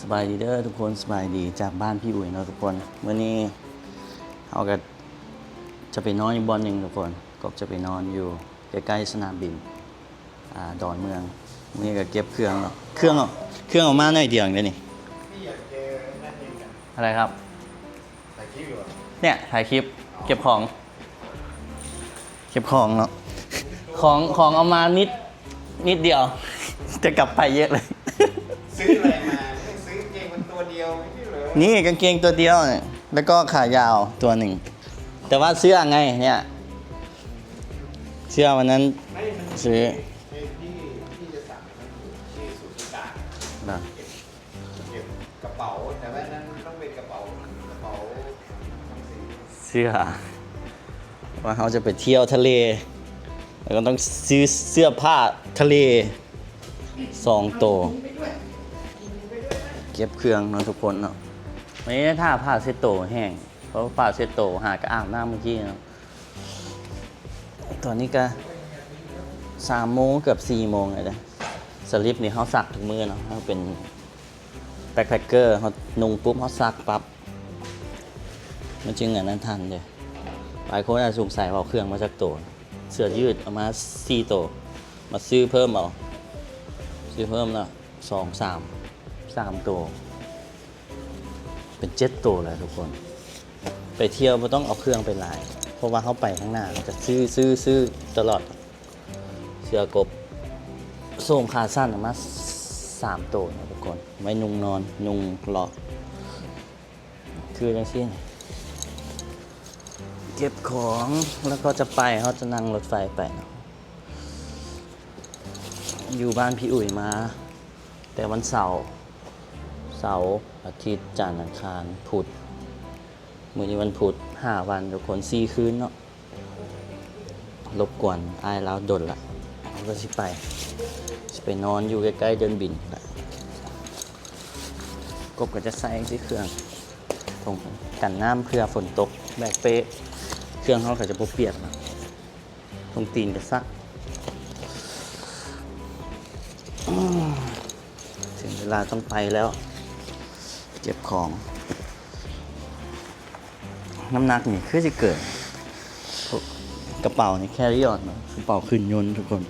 ສະບາຍດີເດີທຸກຄົນ, ສະບາຍດີຈາກບ້ານພີ່ອຸ້ຍເນາະທຸກຄົນ. ມື້ນີ້ເຮົາກໍຈະໄປນອນຢູ່ບ່ອນໜຶ່ງທຸກຄົນ, ກໍຈະໄປນອນຢູ່ໃກ້ໆສະໜາມບິນ ອ່າ ດອນເມືອງ. ມື້ນີ້ກໍເກັບເຄື່ອງເນາະ, ເຄື່ອງເອົາ ເຄື່ອງເອົາມາໜ້ອຍດຽວເອງເດ້ນີ້. ອະໄລຄັບ? ຖ່າຍຄລິບຢູ່ຫວາ? ເນຍ ຖ່າຍຄລິບ ເກັບຂອງ ເກັບຂອງເນາະ. ຂອງ ຂອງເອົາມານິດ ນິດດຽວ ຈະກັບໄປເຍອະເລີຍ. ຊື້ອະໄລມາ? ຊື້ກາງເກງມັນຕົວດຽວ ນີ້ກາງເກງຕົວດຽວ ແລ້ວກໍຂາຍາວຕົວໜຶ່ງ. ແຕ່ວ່າເສື້ອໄງເນຍ ເສື້ອວັນນັ້ນ ຊື້ ເປັນທີ່ ທີ່ຈະສັ່ງ ທີ່ສູນກາງນະ. ເກັບກະເປົາ ແຕ່ວ່ານັ້ນຕ້ອງເປັນກະເປົາ ກະເປົາ ເສື້ອ ວ່າເຮົາຈະໄປທ່ຽວທະເລ ແລ້ວກໍຕ້ອງຊື້ເສື້ອຜ້າທະເລສອງໂຕ. ເກັບເຄື່ອງເນາະທຸກຄົນເນາະ. ວັນນີ້ໄດ້ຖ້າຜ້າເຊັດໂຕແຫ້ງ ເພາະຜ້າເຊັດໂຕຫາກໍອາບນ້ຳເມື່ອກີ້ເນາະ. ຕອນນີ້ກະສາມໂມງ ເກືອບສີ່ໂມງແລ້ວເດ້. ສະລິບນີ້ເຮົາຊັກທຸກມື້ເນາະ, ເຮົາເປັນແບັກແພັກເກີ ເຮົານຸ່ງປຸບເຮົາຊັກປັບ ມັນຈຶ່ງອັນນັ້ນທັນເດ້. ຫຼາຍຄົນອາດສົງໄສວ່າເອົາເຄື່ອງມາຈັກໂຕ, ເສື້ອຍືດເອົາມາສີ່ໂຕ, ມາຊື້ເພີ່ມເອົາ ຊື້ເພີ່ມເນາະ ສອງ ສາມ ສາມໂຕ ເປັນເຈັດໂຕແລ້ວທຸກຄົນ. ໄປທ່ຽວບໍ່ຕ້ອງເອົາເຄື່ອງໄປຫຼາຍ ເພາະວ່າເຮົາໄປທາງໜ້າ ເຮົາຈະຊື້ ຊື້ ຊື້ຕະຫຼອດ. ເສື້ອກົບ ໂສ້ມຂາສັ້ນເອົາມາສາມໂຕເນາະທຸກຄົນ, ໄວ້ນຸ່ງນອນ ນຸ່ງເລາະ ຄືຈັ່ງຊີ້. ເກັບຂອງ ແລ້ວກໍຈະໄປ ເຮົາຈະນັ່ງລົດໄຟໄປເນາະ. ຢູ່ບ້ານພີ່ອຸ້ຍມາແຕ່ວັນເສົາ, ເສົາ, ອາທິດ, ຈັນ, ອັງຄານ, ພຸດ. ມື້ນີ້ວັນພຸດ, ຫ້າວັນທຸກຄົນ, ສີ່ຄືນເນາະ. ລົບກວນອ້າຍລາວດົນລະ, ເຮົາກໍຊິໄປ ຊິໄປນອນຢູ່ໃກ້ໆເດີ່ນບິນລະ. ກົບກໍຈະໃສ່ຈັ່ງຊີ້ ເຄື່ອງ ຖົງກັນນ້ຳເພື່ອຝົນຕົກ, ແບກເປ້ ເຄື່ອງເຮົາກໍຈະບໍ່ປຽກນະ. ຖົງຕີນກໍຊັກ. ອືມ ເຖິງເວລາຕ້ອງໄປແລ້ວ ເກັບຂອງ. ນ້ຳໜັກນີ້ຄືຊິເກີນ ກະເປົານີ້ carry on ເນາະ, ກະເປົາຂຶ້ນຍົນທຸກຄົນ,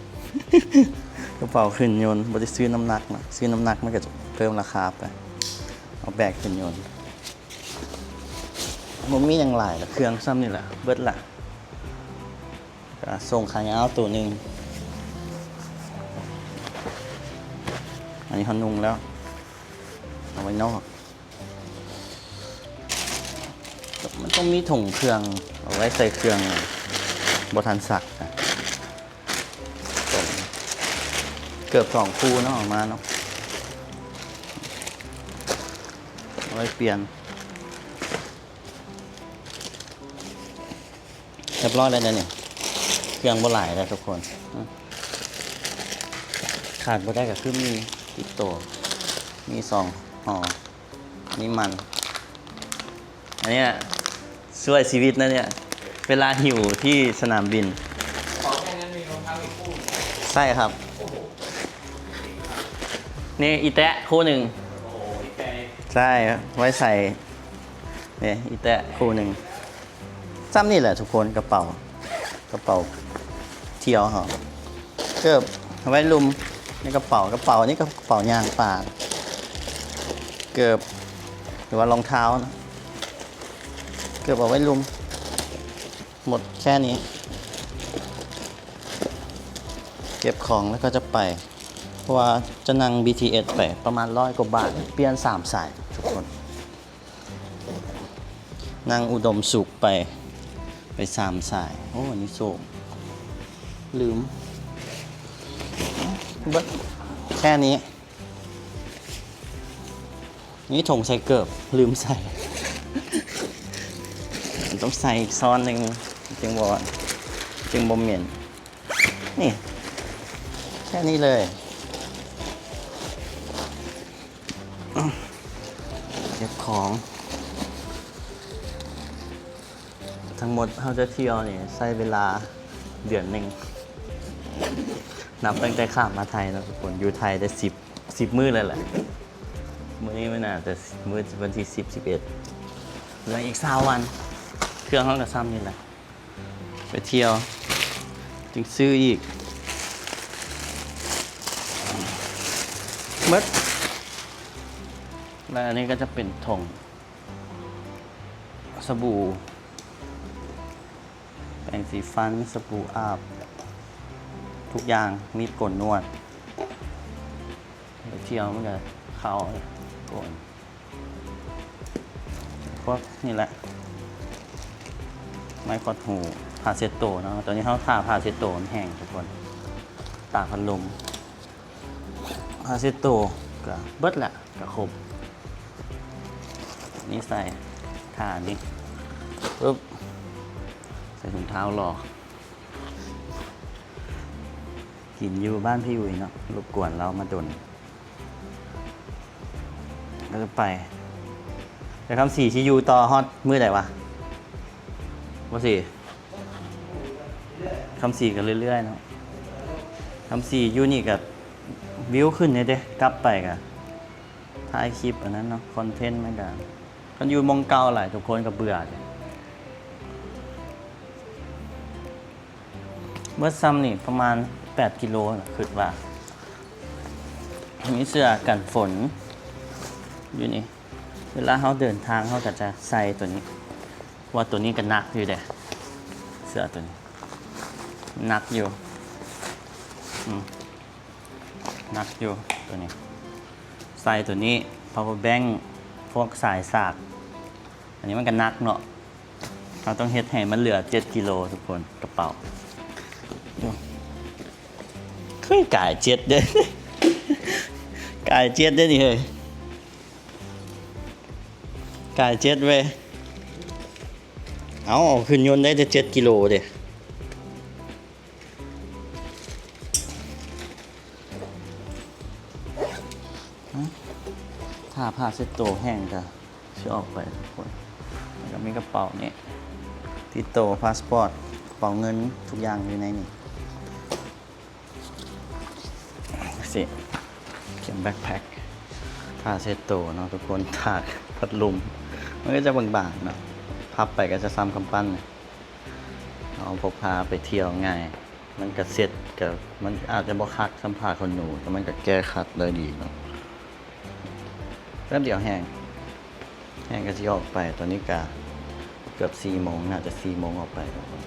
ກະເປົາຂຶ້ນຍົນ. ບໍ່ໄດ້ຊື້ນ້ຳໜັກນະ, ຊື້ນ້ຳໜັກມັນກໍຈະເພີ່ມລາຄາໄປ. ເອົາແບກຂຶ້ນຍົນ. ບໍ່ມີຫຍັງຫຼາຍລະ, ເຄື່ອງຊ່ຳນີ້ລະ ເບິດລະ. ກະສົ່ງຂາຍາວໂຕໜຶ່ງ, ອັນນີ້ເຮົານຸ່ງແລ້ວ ເອົາໄວ້ນອກ. ມັນຕ້ອງມີຖົງເຄື່ອງ ເອົາໄວ້ໃສ່ເຄື່ອງບໍ່ທັນຊັກນະ. ເກີບສອງຄູ່ເນາະ ເອົາມາເນາະ, ເອົາໄວ້ປ່ຽນ. ຮຽບຮ້ອຍແລ້ວເດ້ນີ້, ເຄື່ອງບໍ່ຫຼາຍເດ້ທຸກຄົນ. ອືມ ຂາດບໍ່ໄດ້ກໍຄືມີຕິດໂຕ, ມີສອງຫໍ່. ອັນນີ້ມັນ, ອັນເນີ້ຍຊ່ວຍຊີວິດນະເນີ້ຍ, ເວລາຫິວທີ່ສະໜາມບິນ. ຂອງແຄ່ນັ້ນມີຮອງເທົ້າອີກຄູ່? ໃຊ່ຄັບ. ໂອ້ໂຫ ນີ້ອີແຕະຄູ່ໜຶ່ງ. ໂອ້ໂຫ ອີແຕະນີ້. ໃຊ່, ໄວ້ໃສ່ ນີ້ອີແຕະຄູ່ໜຶ່ງ. ຊ່ຳນີ້ແຫຼະທຸກຄົນ, ກະເປົາ ກະເປົາທ່ຽວເຮົາ. ເກີບເອົາໄວ້ລຸ່ມໃນກະເປົາ, ກະເປົານີ້ກະເປົາຍ່າງປ່າ, ເກີບ ຫຼືວ່າລອງເທົ້ານະ, ເກີບເອົາໄວ້ລຸ່ມ. ໝົດແຄ່ນີ້, ເກັບຂອງແລ້ວກໍຈະໄປ, ເພາະວ່າຈະນັ່ງບີທີເອສໄປປະມານຮ້ອຍກວ່າບາດ, ປ່ຽນສາມສາຍທຸກຄົນ. ນັ່ງອຸດົມສຸກໄປ ໄປສາມສາຍ. ໂອ້ ອັນນີ້ໂຊກ ລືມ. ເບິດແຄ່ນີ້. ນີ້ຖົງໃສ່ເກີບ ລືມໃສ່, ຕ້ອງໃສ່ອີກຊ້ອນໜຶ່ງ ຈຶ່ງບໍ່ ຈຶ່ງບໍ່ເໝັນ. ນີ້ ແຄ່ນີ້ເລີຍ. ເກັບຂອງ ທັງໝົດເຮົາຈະທ່ຽວນີ້ໃຊ້ເວລາເດືອນໜຶ່ງ, ນັບຕັ້ງແຕ່ຂ້າມມາໄທເນາະທຸກຄົນ. ຢູ່ໄທໄດ້ສິບ ສິບມື້ແລ້ວແຫຼະ. ມື້ນີ້ມັນອາດຈະມື້ວັນທີສິບ ສິບເອັດ ເຫຼືອອີກຊາວວັນ ເຄື່ອງເຮົາກໍຊ່ຳນີ້ແຫຼະ ໄປທ່ຽວຈຶ່ງຊື້ອີກ ໝົດ ແລະ ອັນນີ້ກໍຈະເປັນຖົງສະບູ ແປງສີຟັນ ສະບູອາບ ທຸກຢ່າງ ມີດໂກນໜວດ ໄປທ່ຽວມັນກະເຂົ້າໂກນ ພວກນີ້ແຫຼະ ໄມ້ກວາດຫູ ຜ້າເຊັດໂຕເນາະ ຕອນນີ້ເຮົາຖ້າຜ້າເຊັດໂຕມັນແຫ້ງທຸກຄົນ ຕາກພັດລົມ ຜ້າເຊັດໂຕກະເບິດແຫຼະ ກະຄົບ ນີ້ໃສ່ຜ້ານີ້ປຶບ ໃສ່ຖົງເທົ້າຫຼໍ່ ກິນຢູ່ບ້ານພີ່ອຸ້ຍເນາະ ລົບກວນລາວມາດົນ ກໍຈະໄປ ແຕ່ຄຳສີຊິຢູ່ຕໍ່ຮອດມື້ໃດວະ? ບໍ່ຊິ ຄຳສີກໍເລື້ອຍໆເນາະ ຄຳສີຢູ່ນີ້ກໍວິວຂຶ້ນເດ້ ກັບໄປກໍຖ່າຍຄລິບອັນນັ້ນເນາະ ຄອນເທັນມັນກໍ ຄັນຢູ່ໝ່ອງເກົ່າຫຼາຍ ທຸກຄົນກໍເບື່ອເດ້ ເບິດຊ່ຳນີ້ປະມານແປດກິໂລນະ ຄິດວ່າ ມີເສື້ອກັນຝົນຢູ່ນີ້ ເວລາເຮົາເດີນທາງເຮົາກໍຈະໃສ່ໂຕນີ້ ເພາະວ່າໂຕນີ້ກໍໜັກຢູ່ເດ້ ເສື້ອໂຕນີ້ໜັກຢູ່ ອືມ ໜັກຢູ່ໂຕນີ້ ໃສ່ໂຕນີ້ ພາວເວີແບັງ ພວກສາຍສາກ ອັນນີ້ມັນກໍໜັກເນາະ ເຮົາຕ້ອງເຮັດໃຫ້ມັນເຫຼືອເຈັດກິໂລທຸກຄົນ ກະເປົາ ເຄີຍກາຍເຈັດເດ້ ກາຍເຈັດເດ້ນີ້ເຮີ້ຍ ກາຍເຈັດເວີຍ ເອົາ ເອົາຂຶ້ນຍົນໄດ້ແຕ່ເຈັດກິໂລເດ້. ຖ້າຜ້າເຊັດໂຕແຫ້ງກະຊິອອກໄປທຸກຄົນ ແລ້ວກະມີກະເປົານີ້ ຕິດໂຕ ພາສປອດ ກະເປົາເງິນ ທຸກຢ່າງຢູ່ໃນນີ້ ຊິ ກຽມແບັກແພັກ ຜ້າເຊັດໂຕເນາະທຸກຄົນ ຕາກ ພັດລົມ ມັນກະຈະບາງໆເນາະ ພັບໄປກະຈະສ່ຳກຳປັ້ນ ເຮົາພົກພາໄປທ່ຽວງ່າຍ ມັນກະເຊັດ ກະ ມັນອາດຈະບໍ່ຄັກສ່ຳຜ້າຂົນໜູ ແຕ່ມັນກະແກ້ຂັດໄດ້ດີເນາະ ແປັບດຽວແຫ້ງ ແຫ້ງກະຊິອອກໄປ ຕອນນີ້ກະເກືອບສີ່ໂມງ ໜ້າຈະສີ່ໂມງອອກໄປທຸກຄົນ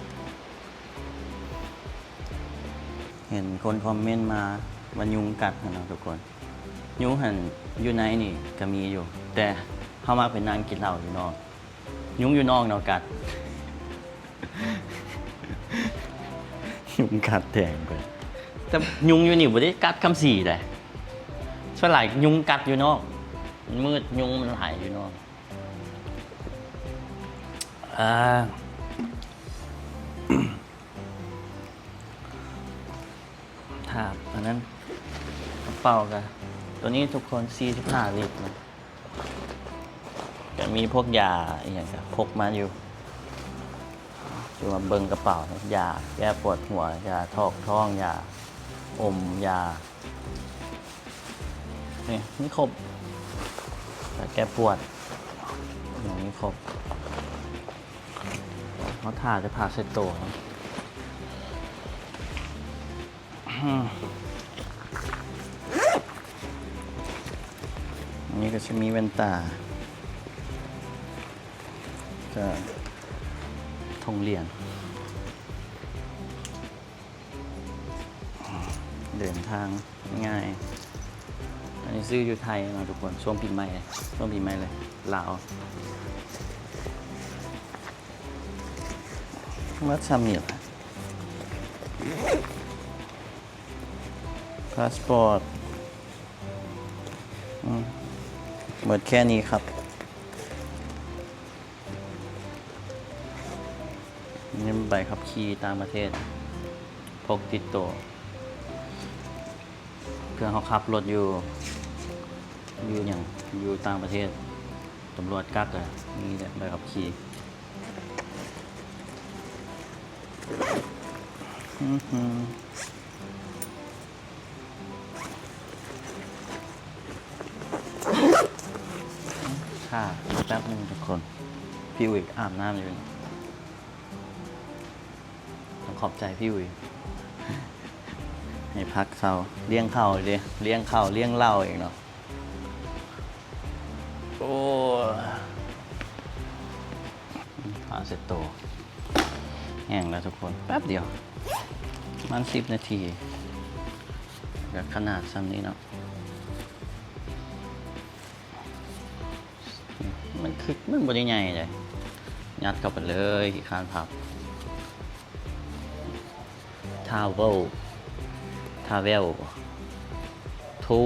ເຫັນຄົນຄອມເມັນມາວ່າຍຸງກັດຫັ້ນເນາະທຸກຄົນ ຍຸງຫັ້ນຢູ່ໃນນີ້ກະມີຢູ່ ແຕ່ເຮົາມັກໄປນັ່ງກິນເຫຼົ້າຢູ່ນອກ ຍຸງຢູ່ນອກເນາະກັດ ຍຸງກັດແທງເພິ່ນ ແຕ່ຍຸງຢູ່ນີ້ບໍ່ໄດ້ກັດຄຳສີໃດ ສ່ວນຫຼາຍຍຸງກັດຢູ່ນອກ ມັນມືດ ຍຸງມັນຫຼາຍຢູ່ນອກ ອ່າ ຖ້າອັນນັ້ນ ກະເປົາກະ ໂຕນີ້ທຸກຄົນ ສີ່ສິບຫ້າລິດເນາະ ກະມີພວກຢາອີ່ຫຍັງກະພົກມາຢູ່ ຄືວ່າເບິ່ງກະເປົາ ຢາແກ້ປວດຫົວ ຢາຖອກທ້ອງ ຢາອົມ ຢາ ນີ້ມີຄົບ ຢາແກ້ປວດ ມີຄົບ ເຮົາຖ້າແຕ່ຜ້າເຊັດໂຕເນາະ. ອັນນີ້ກະຊິມີແວ່ນຕາ ກະຖົງຫຼຽນ ເດີນທາງງ່າຍ ອັນນີ້ຊື້ຢູ່ໄທເນາະທຸກຄົນ ຊ່ວງປີໃໝ່ ຊ່ວງປີໃໝ່ເລີຍ ລາວ ໝົດຊ່ຳນີ້ລະ ພາສປອດ ອືມ ໝົດແຄ່ນີ້ຄັບ. ມີໃບຂັບຂີ່ຕ່າງປະເທດ ພົກຕິດໂຕ ເພື່ອເຮົາຂັບລົດຢູ່ ຢູ່ຫຍັງ ຢູ່ຕ່າງປະເທດ ຕຳຫຼວດກັກ ກະມີແຕ່ໃບຂັບຂີ່. ອືຫື. ຖ້າແປັບໜຶ່ງທຸກຄົນ ພີ່ອຸ້ຍອາບນ້ຳຢູ່. ຕ້ອງຂອບໃຈພີ່ອຸ້ຍ ໃຫ້ພັກເຊົາ ລ້ຽງເຂົ້າເດ້ ລ້ຽງເຂົ້າລ້ຽງເຫຼົ້າອີກເນາະ. ໂອ້ ຜ້າເຊັດໂຕແຫ້ງແລ້ວທຸກຄົນ ແປັບດຽວ ປະມານສິບນາທີ ກໍຂະໜາດຊ່ຳນີ້ເນາະ. ມັນຄື ມັນບໍ່ໄດ້ໃຫຍ່ເດ້ ຍັດເຂົ້າໄປເລີຍ ຂີ້ຄ້ານພັບ. ທາເວວ ທາເວວ ທູ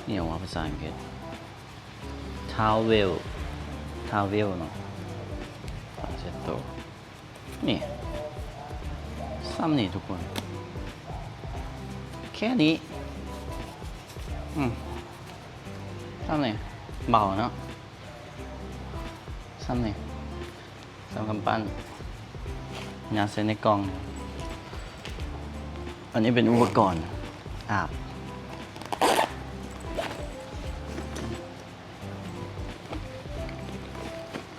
ອີ່ຫຍັງວະ ພາສາອັງກິດ ທາເວວ ທາເວວເນາະ ເຊັດໂຕ. ນີ້ ຊ່ຳນີ້ທຸກຄົນ ແຄ່ນີ້ ອືມ ຊ່ຳນີ້ ເບົາເນາະ ຊ່ຳນີ້ ຊ່ຳກຳປັ້ນ ຍັດໃສ່ໃນກ່ອງ. ອັນນີ້ເປັນອຸປະກອນອາບ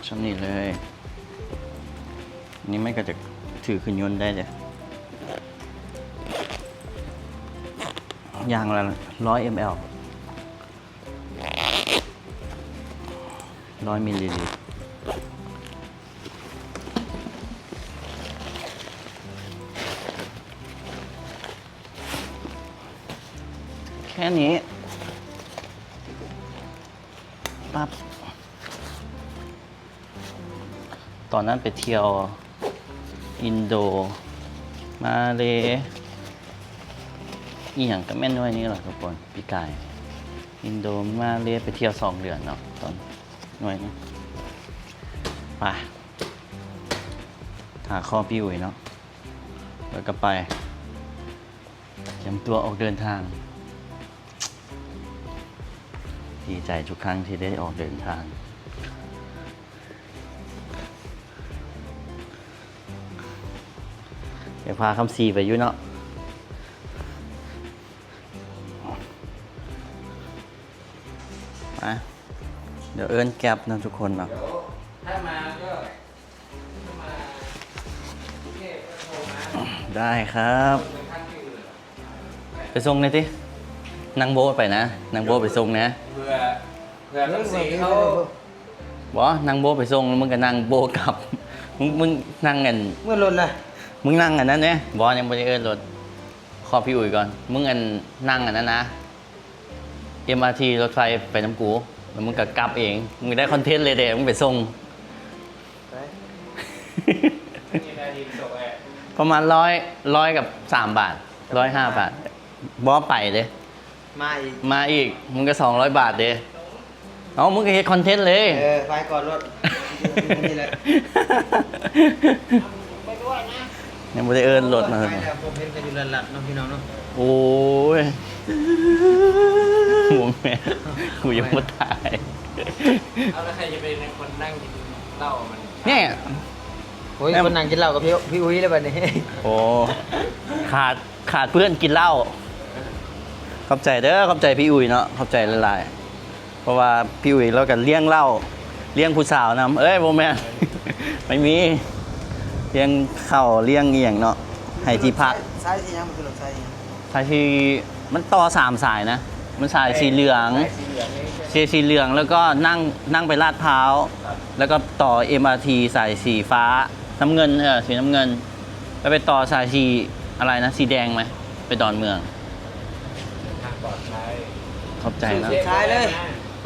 ຊ່ຳນີ້ເລີຍ. ນີ້ມັນກໍຈະຖືຂຶ້ນຍົນໄດ້ເດ້ ຢ່າງລະຮ້ອຍເອັມແອລ ຮ້ອຍມິນລີລິດ ແຄ່ນີ້ ປັບ. ຕອນນັ້ນໄປທ່ຽວອິນໂດ ມາເລ ອີ່ຫຍັງກໍແມ່ນໜ່ວຍນີ້ລະທຸກຄົນ ປີກາຍ ອິນໂດ ມາເລ ໄປທ່ຽວສອງເດືອນເນາະ ຕອນໜ່ວຍນີ້. ໄປ ຖ້າຂໍພີ່ອຸ້ຍເນາະ ແລ້ວກໍໄປ ກຽມຕົວອອກເດີນທາງ. ດີໃຈທຸກຄັ້ງທີ່ໄດ້ອອກເດີນທາງ. ຢາກພາຄຳສີໄປຢູ່ເນາະ. ໄປ ດຽວເອີ້ນແກັບນຳທຸກຄົນເນາະ. ຖ້າมาก็ ได้ครับ ไปส่งหน่อยสิ นั่งโบ๊ทไปนะ นั่งโบ๊ทไปส่งนะ เผื่อ เผื่อคำศรีเขา บ่ นั่งโบ๊ทไปส่ง แล้วมึงก็นั่งโบ๊ทกลับ มึง มึงนั่งอัน เมื่อรถล่ะ มึงนั่งอันนั้นเนี่ย บ่ ยังบ่ได้เอิ้นรถ ขอพี่อุ๋ยก่อน มึงอัน นั่งอันนั้นนะ เอ็มอาร์ที รถไฟไปนำกู แล้วมึงก็กลับเอง มึงได้คอนเทนต์เลยเด้ มึงไปส่ง ไป ประมาณร้อย ร้อยกับสามบาท ร้อยห้าบาท บ่ไปเด้ มาอีก มาอีก มึงก็สองร้อยบาทเด้ เอ้า มึงก็เฮ็ดคอนเทนต์เลย เออ ไปก่อนรถ นี่แหละ ยังบ่ได้เอิ้นรถมา ไปแล้ว ผมเห็นกันอยู่หลัดๆ เนาะพี่น้องเนาะ โอ้ย บ่แม่น กูยังบ่ตาย เอาแล้วใครจะเป็นคนนั่งกินเหล้ามัน เนี่ย โอ้ย คนนั่งกินเหล้ากับพี่ พี่อุ๊ยแล้วบัดนี้ โอ้ ขาด ขาดเพื่อนกินเหล้า ขอบใจเด้อ ขอบใจพี่อุ๋ยเนาะ ขอบใจหลายๆ เพราะว่าพี่อุ๋ยลาวก็เลี้ยงเหล้า เลี้ยงผู้สาวนำ เอ้ย บ่แม่น ไม่มี เลี้ยงข้าว เลี้ยงอีหยังเนาะ ให้ที่พัก สาย สายสีหยัง มันคือรถสายอีหยัง สายสี มันต่อสามสายนะ มันสายสีเหลือง สายสีเหลืองนี่ สี สีเหลือง แล้วก็นั่ง นั่งไปลาดพร้าว ครับ แล้วก็ต่อเอ็มอาร์ที สายสีฟ้า น้ำเงิน เออ สีน้ำเงิน แล้วไปต่อสายสีอะไรนะ สีแดงไหม ไปดอนเมือง เดินทางปลอดภัย ขอบใจนะ สุดท้ายเลย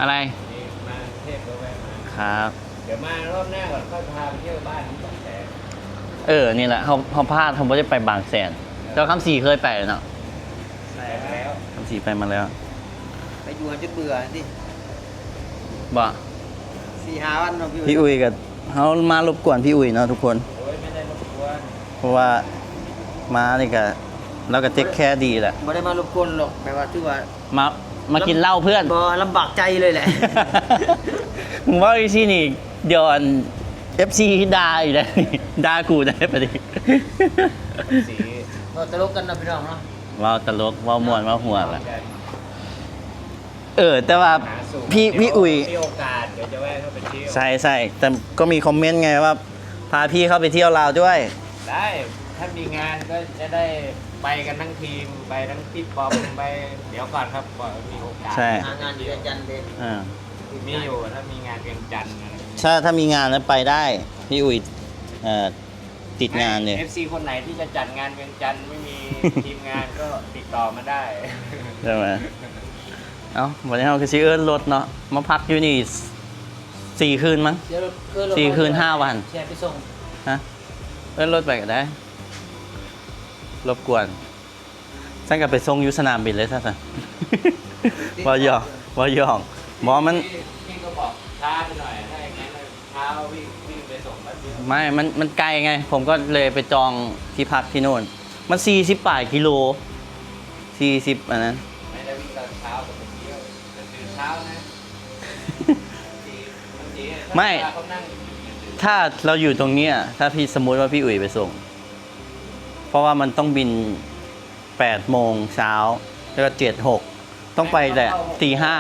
อะไร นี่มากรุงเทพฯ ก็แวะมา ครับ เดี๋ยวมารอบหน้าก่อน ค่อยพาไปเที่ยวบ้านที่บางแสน เออ นี่แหละ เฮา เฮาพลาด เฮาบ่ได้ไปบางแสน แต่ว่าคำศรีเคยไปแล้วเนาะ ไปมาแล้ว คำศรีไปมาแล้ว ไปอยู่จนเบื่อสิ บ่ สี่ห้าวันเนาะพี่อุ๋ย พี่อุ๋ยก็ เฮามารบกวนพี่อุ๋ยเนาะทุกคน โอ้ย ไม่ได้รบกวน เพราะว่ามานี่ก็ ลาวก็เทคแคร์ดีแหละ บ่ได้มารบกวนหรอก แบบว่าถือว่า มา มากินเหล้าเพื่อน บ่ ลำบากใจเลยแหละ มึงเว้าจั่งซี้นี่ เดี๋ยวอัน เอฟซี ด่าอีกแล้ว ด่ากูได้ปะนี่ เอฟซี เว้าตลกกันเนาะพี่น้องเนาะ เว้าตลก เว้าม่วน เว้าหัวล่ะ ເອີ ແຕ່ວ່າ ຫາສູ່ ພີ່ ພີ່ອຸ້ຍ ມີໂອກາດ ດຽວຈະແວ່ເຂົ້າໄປທ່ຽວ ໃຊ່ໆ ແຕ່ກໍມີຄອມເມັນໄງວ່າ ພາພີ່ເຂົ້າໄປທ່ຽວລາວດ້ວຍ ໄດ້ ຖ້າມີງານກໍຈະໄດ້ໄປກັນທັງທີມ ໄປທັງພີ່ປ້ອມ ໄປ ດຽວກ່ອນຄັບ ບໍ່ມີໂອກາດ ໃຊ່ ຫາງານຢູ່ວຽງຈັນເດ້ ເອີ ມີຢູ່ ຖ້າມີງານວຽງຈັນ ຖ້າ ຖ້າມີງານແລ້ວໄປໄດ້ ພີ່ອຸ້ຍ ເອີ ຕິດງານເລີຍ ເອັຟຊີຄົນໄຫນທີ່ຈະຈັດງານວຽງຈັນ ໄມ່ມີທີມງານກໍຕິດຕໍ່ມາໄດ້ ໃຊ່ໄໝ? ເອົ້າ ບັດນີ້ເຮົາກໍຊິເອີ້ນລົດເນາະ ມາພັກຢູ່ນີ້ສີ່ຄືນມັ້ງ ສີ່ຄືນຫ້າວັນ ຊິໃຫ້ໄປສົ່ງ ຮະ ເອີ້ນລົດໄປກໍໄດ້ ລົບກວນ ຊັ້ນກໍໄປສົ່ງຢູ່ສະໜາມບິນເລີຍຊະ ເວົ້າຢອກ ເວົ້າຢອກ ບໍ່ ມັນ ພີ່ກໍບອກຊ້າໄປໜ້ອຍ ຖ້າຢ່າງນັ້ນ ໄມ່ ມັນ ມັນໄກໄງ ຜົມກໍເລີຍໄປຈອງທີ່ພັກທີ່ໂນ່ນ ມັນສີ່ສິບປາຍກິໂລ ສີ່ສິບອັນນັ້ນ ໄມ່ໄດ້ວິ່ງຕອນເຊົ້າກໍໄປທ່ຽວ ແຕ່ຕື່ນເຊົ້ານະ ມັນຊິ ມັນຊິ ໄມ່ ຖ້າເຮົານັ່ງຢູ່ ຖ້າເຮົາຢູ່ຕົງເນີ້ຍ ຖ້າພີ່ ສົມມຸດວ່າພີ່ອຸ້ຍໄປສົ່ງ ເພາະວ່າມັນຕ້ອງບິນແປດໂມງເຊົ້າ ແລ້ວກໍເຈັດ ຫົກ ຕ້ອງໄປແຫຼະ ຕີຫ້າ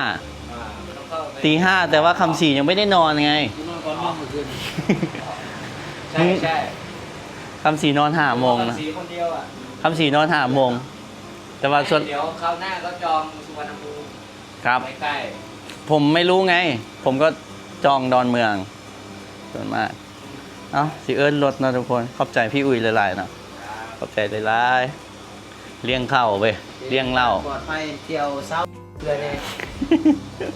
ອ່າ ມັນຕ້ອງເຂົ້າໄປ ຕີຫ້າ ແຕ່ວ່າຄຳສີຍັງໄມ່ໄດ້ນອນໄງ ນອນກ່ອນນອນມື້ຄືນ ໃຊ່ ໃຊ່ ຄຳສີນອນຫ້າໂມງນະ ຄຳສີຄົນດຽວອະ ຄຳສີນອນຫ້າໂມງ ແຕ່ວ່າສ່ວນ ດຽວຄາວໜ້າກໍຈອງສຸວັນນະພູມ ຄັບ ໃກ້ໆ ຜົມໄມ່ຮູ້ໄງ ຜົມກໍຈອງດອນເມືອງ ສ່ວນມາກ ເອົ້າ ຊິເອີ້ນລົດເນາະທຸກຄົນ ຂອບໃຈພີ່ອຸ້ຍຫຼາຍໆເນາະ ຂອບໃຈຫຼາຍໆ ລ້ຽງເຂົ້າເວີຍ ລ້ຽງເຫຼົ້າ ປອດໄພ ທ່ຽວເຊົ້າເພື່ອແດ່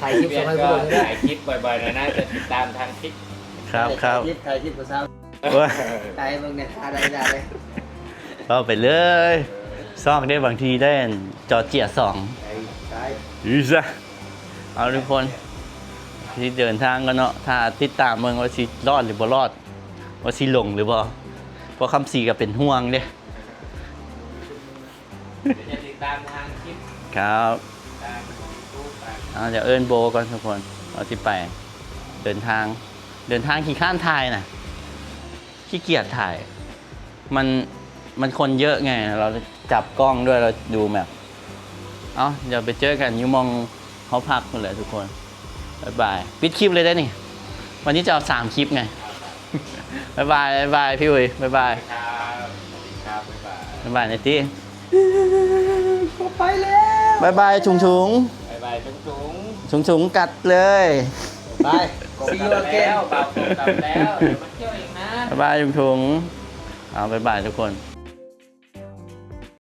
ຖ່າຍຄລິບສົ່ງໃຫ້ຜູ້ເບິ່ງເດີ ຖ່າຍຄລິບບ່ອຍໆ ໜ້ອຍນະ ຈະຕິດຕາມທາງຄລິບ ຄັບໆ ຖ່າຍຄລິບ ຖ່າຍຄລິບກັບສາວ ໂອ້ຍ ຖ່າຍເບິ່ງແດ່ ທ່າໃດ ທ່າໃດ ເວົ້າໄປເລີຍ ຊອກເດ້ ບາງທີໄດ້ອັນ ຈໍເຈຍສອງ ໄປ ໄປ ອີຊະ ເອົາທຸກຄົນ ຊິເດີນທາງກັນເນາະ ຖ້າຕິດຕາມເບິ່ງວ່າຊິລອດຫຼືບໍ່ລອດ ວ່າຊິຫຼົງຫຼືບໍ່ ເພາະຄຳສີກໍເປັນຫ່ວງເດ້ ດຽວຈະຕິດຕາມທາງຄລິບ ຄັບ ທາງຢູທູບ ອ່າ ດຽວເອີ້ນໂບກ່ອນທຸກຄົນ ເຮົາຊິໄປ ເດີນທາງ ເດີນທາງຂີ້ຄ້ານຖ່າຍນະ ຂີ້ກຽດຖ່າຍ ມັນ ມັນຄົນເຍອະໄງ ເຮົາຈັບກ້ອງດ້ວຍ ເຮົາດູແມັບ ເອົ້າ ດຽວໄປເຈີກັນຢູ່ໝ່ອງເຮົາພັກພຸ້ນແຫຼະທຸກຄົນ ບາຍບາຍ ປິດຄລິບເລີຍເດ້ນີ້ ວັນນີ້ຈະເອົາສາມຄລິບໄງ ບາຍບາຍ ບາຍບາຍ ພີ່ອຸ້ຍ ບາຍບາຍ ຄັບ ສະຫວັດດີຄັບ ບາຍບາຍ ບາຍບາຍແດ່ຕິ ກໍໄປແລ້ວ ບາຍບາຍ ທຸງໆ ບາຍບາຍ ທຸງໆ ທຸງໆ ກັດເລີຍ ບາຍ See you again ແລ້ວ ບ່າວໂຟກັບແລ້ວ ດຽວມາທ່ຽວອີກນະ ບາຍບາຍ ທຸງໆ ເອົາ ບາຍບາຍທຸກຄົນ.